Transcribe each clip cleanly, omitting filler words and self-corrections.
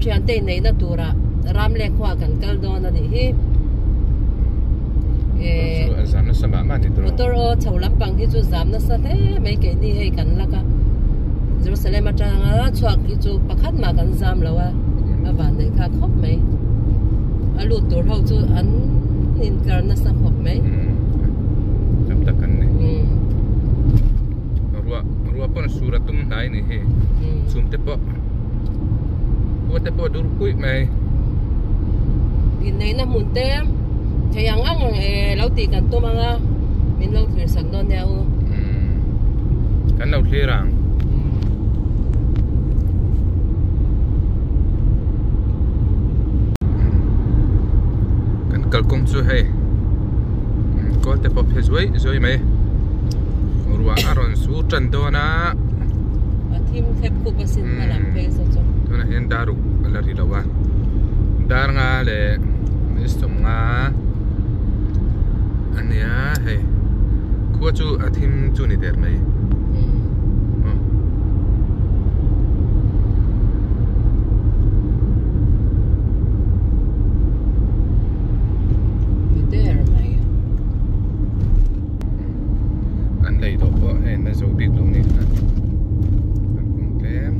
thiante inneihna turah Ramle khua kan kal dawn a nih hi. Motor aw chho lampang hi chu zam nasa hle mai keini hei kan lak a. Jerusalem atanga chhuak hi chu pakhat mah kan zam lo a, a van neih kha khawp mai. A lut tur ho chu an intlar nasa khawp mai. Tam tak an ni. Ruah ruah pawn sur a tum hnai ni hi. Chhum te pawh khua te pawh dur kuih mai. Inneihna hmun te thei ang ang e lo tih kan tum ang a, min lo thlir sak dawn nia u. Kan lo thlir ang. Kan kalkawng chu hei kawl te pawh phe zuai zuai mai ruah a rawn sur tan dawn a. A thim thlep khup a sin hma lam phei saw chu. Tunah hian dar ruk a la ri lo a dar nga leh minute sawmnga a nia hei khua chu a thim chu ni der mai. An lei tawh pawh hei an la zo bik lo ni kha an kawng tlem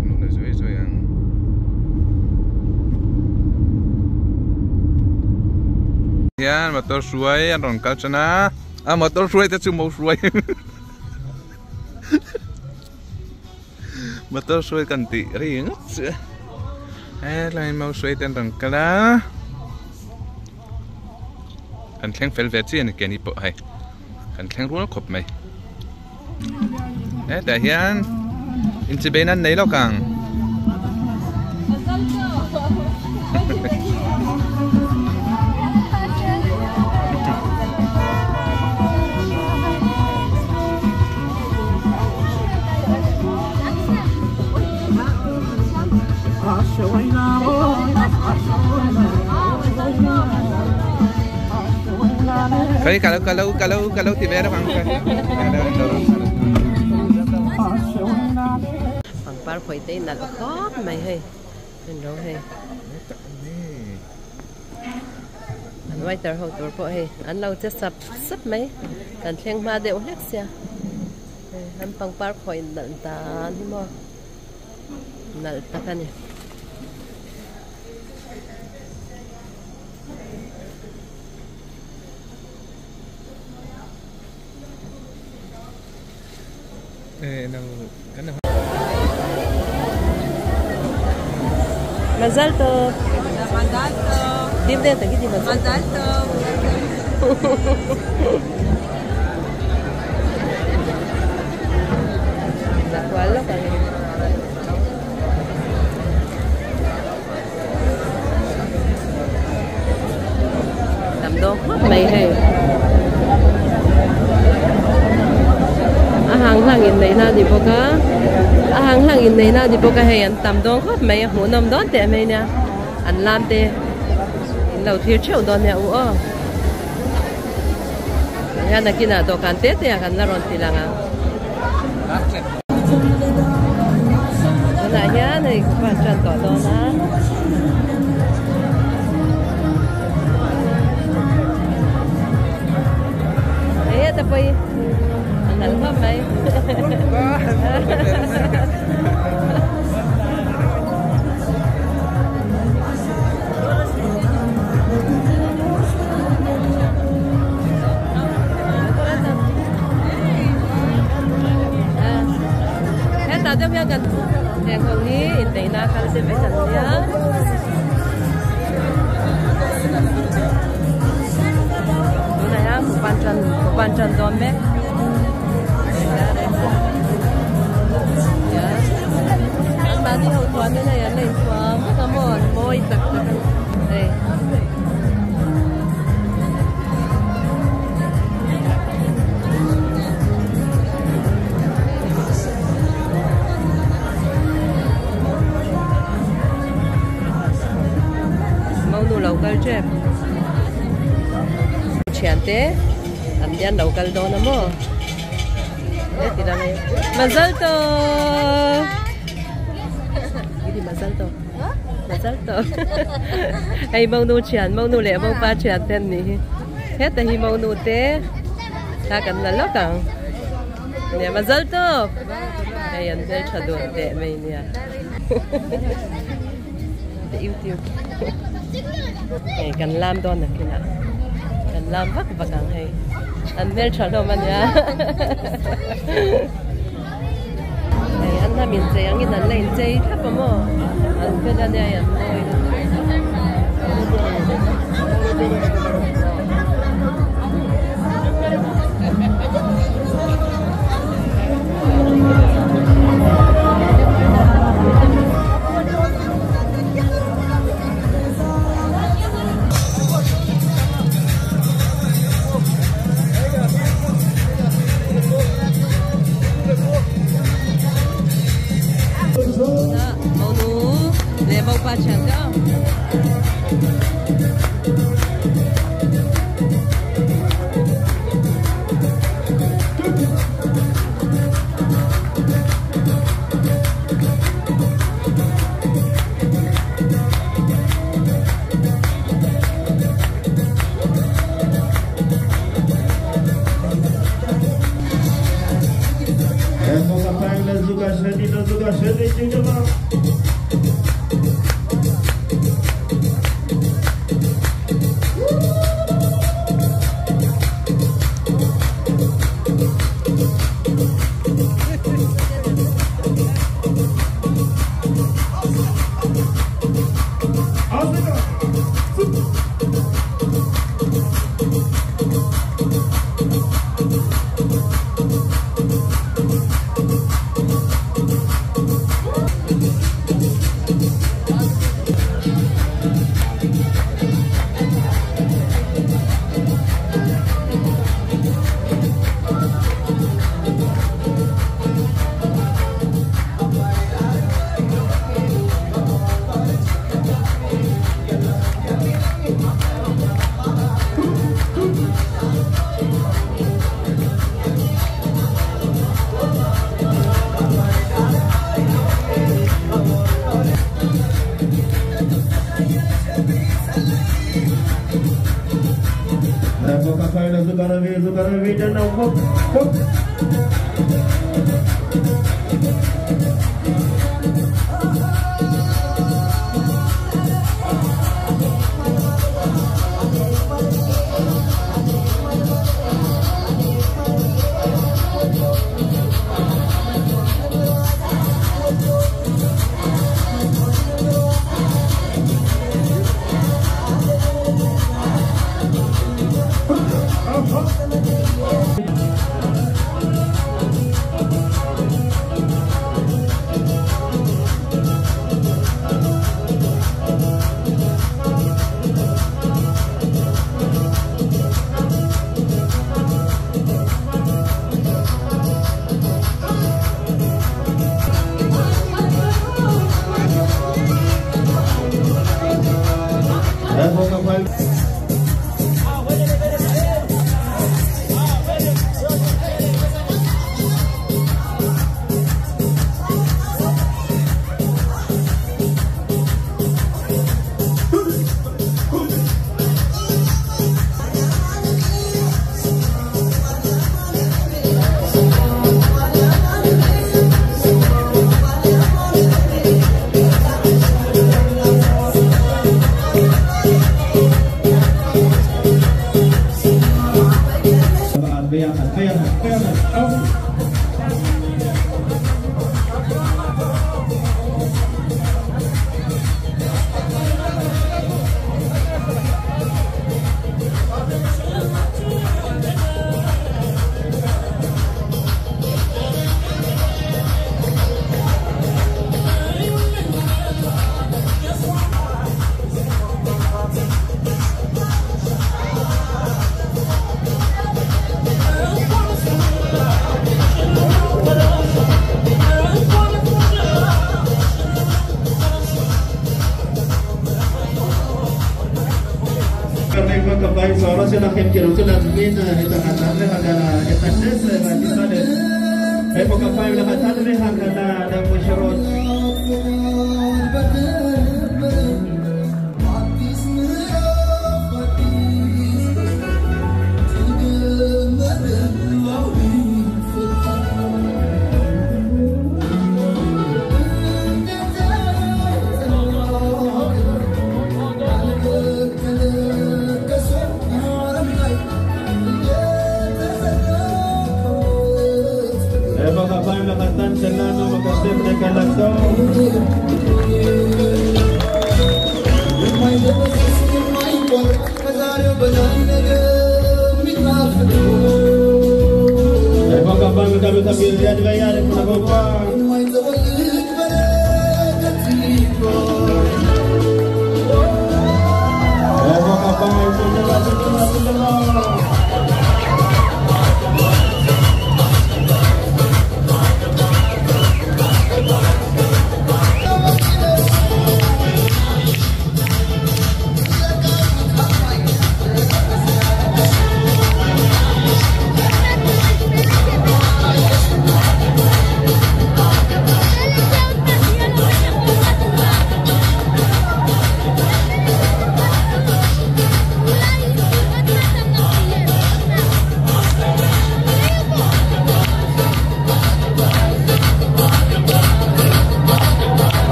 an lo la zuai zuai ang. Hian motor hruai an rawn kal tan a a motor hruai te chu mo hruai motor hruai kan tih ringawt chu helai mo hruai te an rawn kal a. Kan thleng fel ve chiah a ni keini pawh hei kan thleng rual khawp mai hetah hian inchibei nan nei lawk ang. Khawi ka lo ka lo ka lo ka lo ti ve rawh ang Pangpar khawi te in nalh khawp mai hei en ro hei an waiter ho tur pawh hei an lo che sap sap mai kan thleng hma deuh hlek sia an pangpar khawi nalh dan hi maw. Nalh tak a ni. Mazal tov. Mazal tov. Dim deuh tak i ti mazal Mazal tov. La kual lawk ang in. Tam dawn khawp mai hei. A hang hlang in neihna a ni bawk a. A hang hlang in neihna a ni bawk a hei an tam dawn khawp mai a hmuhnawm dawn teh mai nia. An lam te in lo thlir theuh dawn nia u aw. Hian nakinah dawhkan te te ah kan la rawn ti lang ang. Tunah hian hei khuan tan tawh dawn a. Hei heta pawh hi a nalh khawp mai. Hetah deuh hian kan heng ho hi inneihna kal te vek an nia. Tunah hian Kupan tan Kupan tan dawn mek. An mahni ho thuam in hei an la inthuam vek a maw an mawi tak tak a ni hei. Monu lo kal tep thiante an lian lo kal dawn a maw. Mazal tov! Gidi mazal tov. Mazal tov. Hei monu thian monu leh mopa thian te an nih hi. Heta hi monu te thla kan la lawk ang. Nia mazal tawp. Hei an hmeltha dun teh mai nia. YouTube. Hei kan lam dawn a kinah. Kan lam vak vak ang hei. An hmeltha hlawm a nia. Hei an hnam inchei angin an la inchei thlap a maw. An fel a nia hei an mawi lutuk.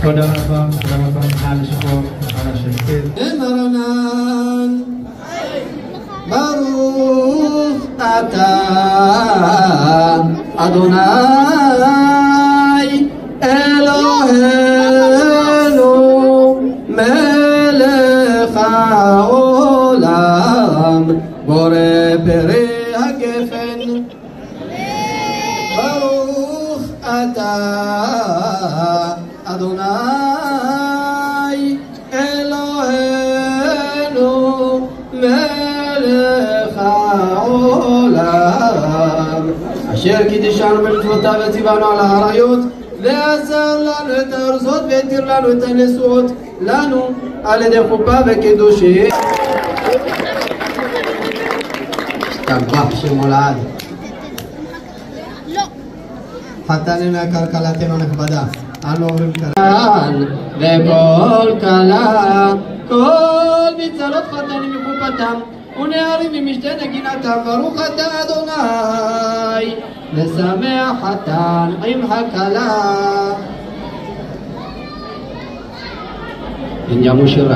תודה רבה, תודה רבה, נא לשמור על השקט. מרנן, ברוך אתה, אדוני אלוהינו, מלך העולם, בורא פרי הגפן. ברוך אתה, אדוני אלוהינו, מלך העולם, אשר קידשנו במצוותיו וציוונו על האריות, ועזר לנו את הארזות והתיר לנו את הנשואות לנו על ידי חופה וקידושין. השתבח שמו לעד. חתנינו יקר, כלתנו נכבדה, אנו עוברים כאן וכל כלה, כל מצלות חתנים מחופתם ונערים ממשתה נגינתם. ברוך אתה אדוני משמח חתן עם הכלה. የእኛ ሙሽራ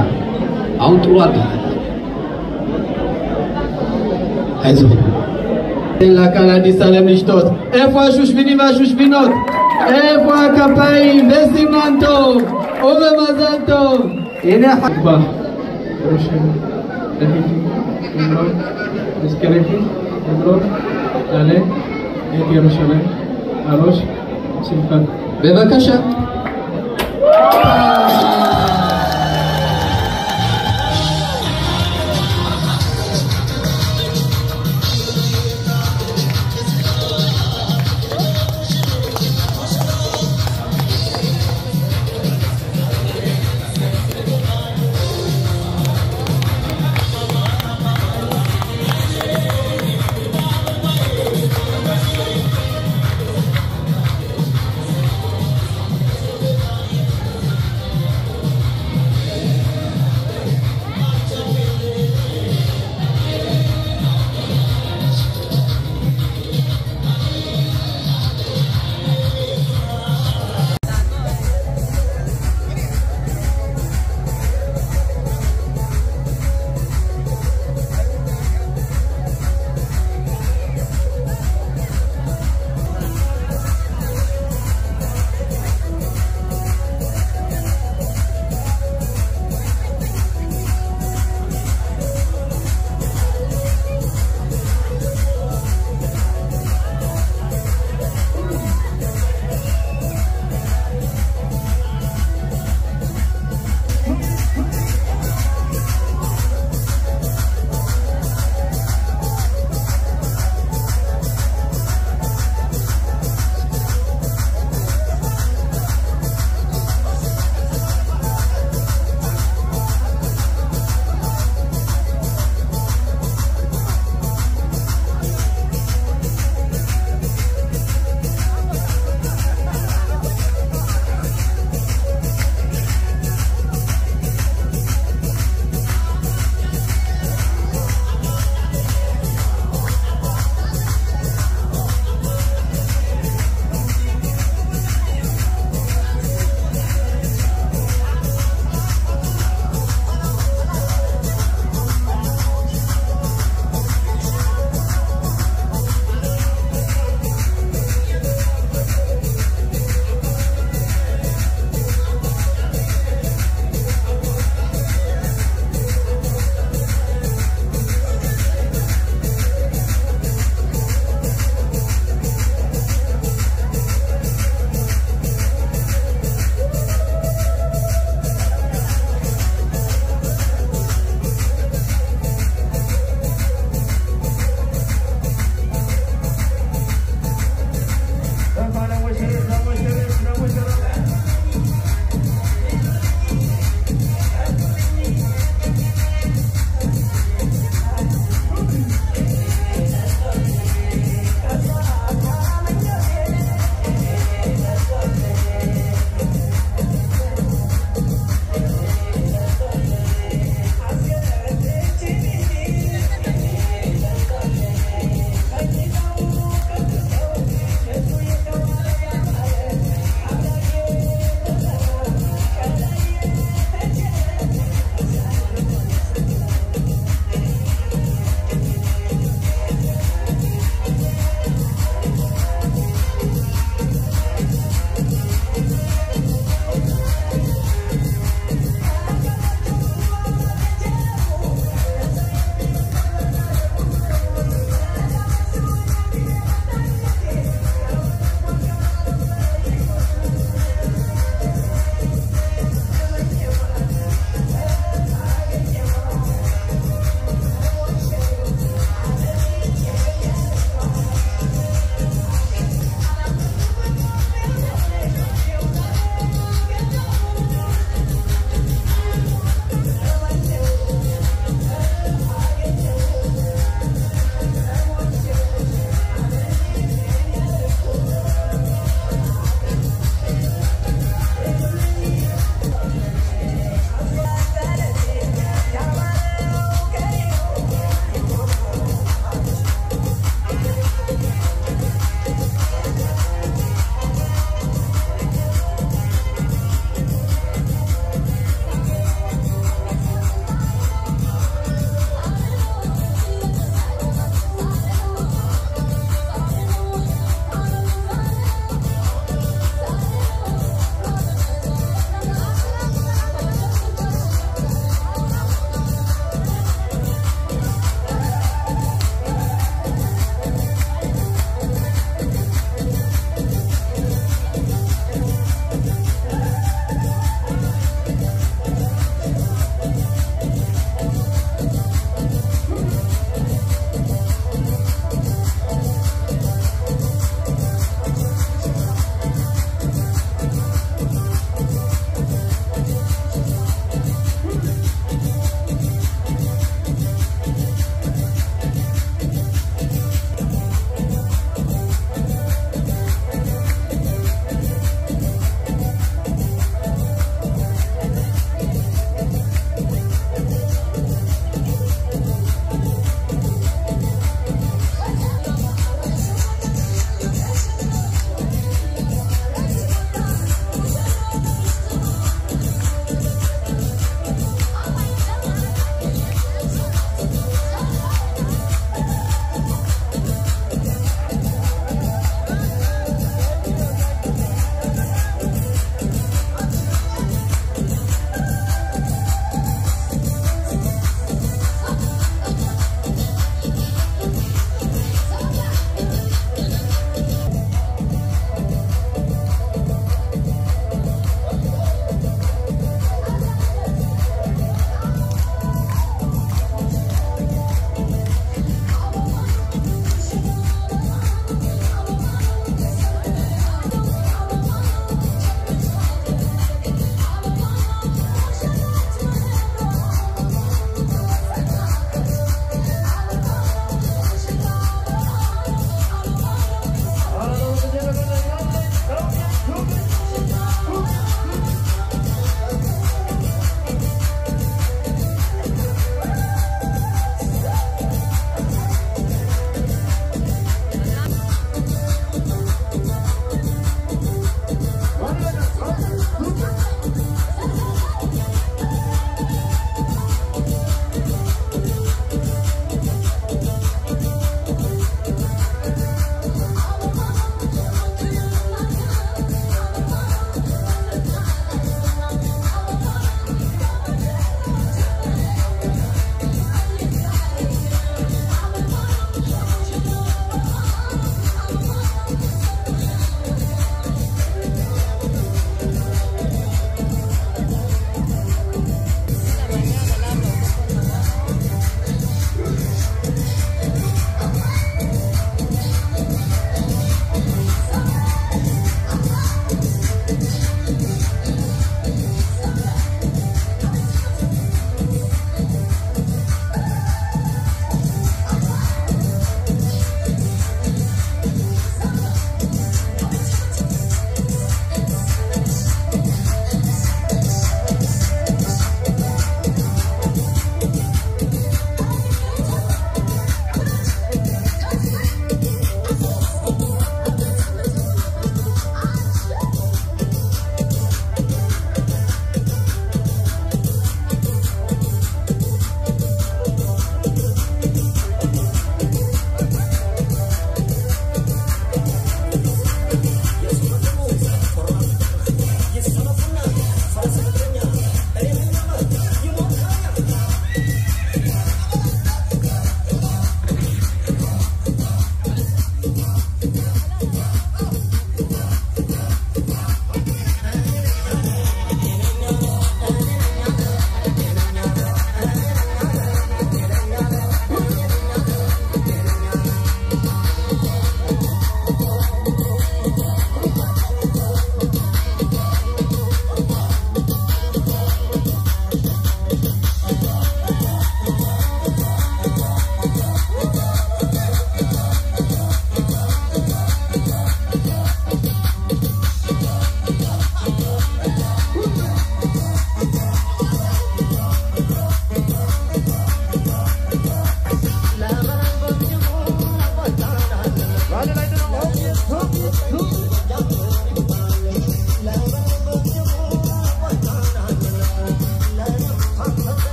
አሁን ጥሩ አድርገሃል። አይዞህ לקהל አዲስ ዓለም לשתות. איפה השושבינים והשושבינות? איפה הכפיים? בסימן טוב ובמזל טוב. הנה בבקשה.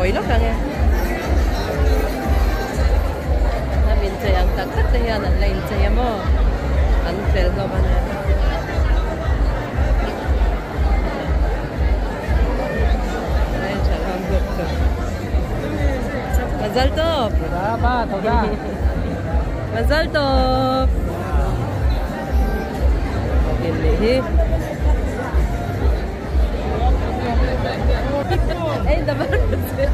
Sawi lawk ang e. Hnam inchei ang tak tak te hian an la inchei a maw? An fel hlawm a nia. Mazal tov! Mazal tov! Hi. אין דבר כזה.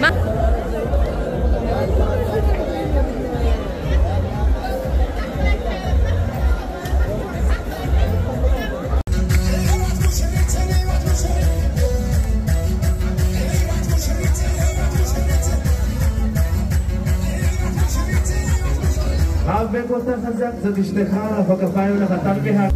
מה? רב אותה חזק, זאת אשתך, וכפיים לחתן ביה.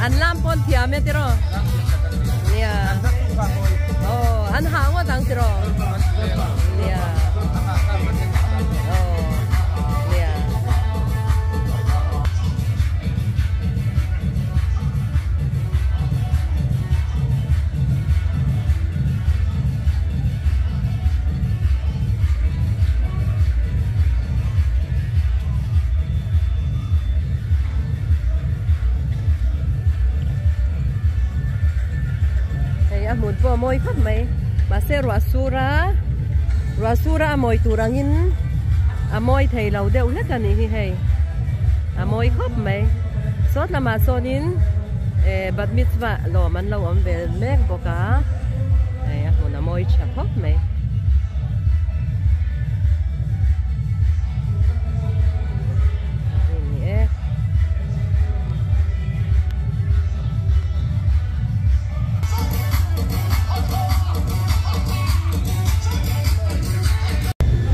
An lam pawn thiam e tiraw? Nia. Aw an hah ngawt ang tiraw? Nia. Aw nia. Hei a hmun pawh a mawi khawp mai mahse ruah sur a ruah sur a a mawi tur angin a mawi thei lo deuh hlek a nih hi hei a mawi khawp mai sawt lamah sawnin eh bat mitzvah lawm an lo awm ve mek bawk a hei a hmun a mawi tha khawp mai.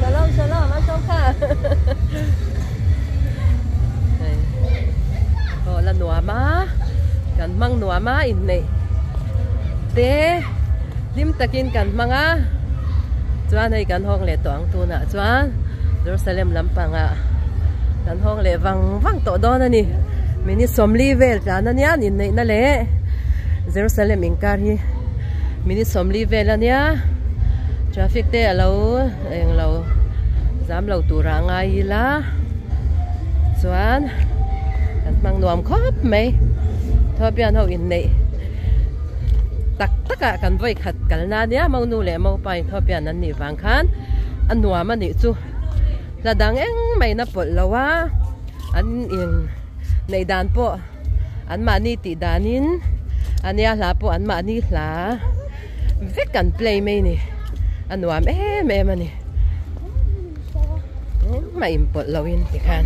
Shalom shalom an sawm kha hei aw la nuam a kan hmang nuam a inneih te hlim takin kan hmang a chuan hei kan hawng leh tawh ang tunah chuan Jerusalem lampangah kan hawng leh vang vang tawh dawn a ni minute sawmli vel tlan a nia inneihna leh Jerusalem inkar hi minute sawmli vel a nia traffic te a lo englo zam lo tura a ngai ila chuan kan hmang nuam khawp mai Ethiopian ho inneih tak tak ah kan vawi khat kalna ania monu leh mopa Ethiopian an nih vang khan a nuam a nih chu hla dang engmah in a pawlh lo a an in neih dan pawh an mahni tih danin ania hla pawh an mahni hla vek an play mai a ni a nuam em em a ni engmah in pawlh lo in tikhan.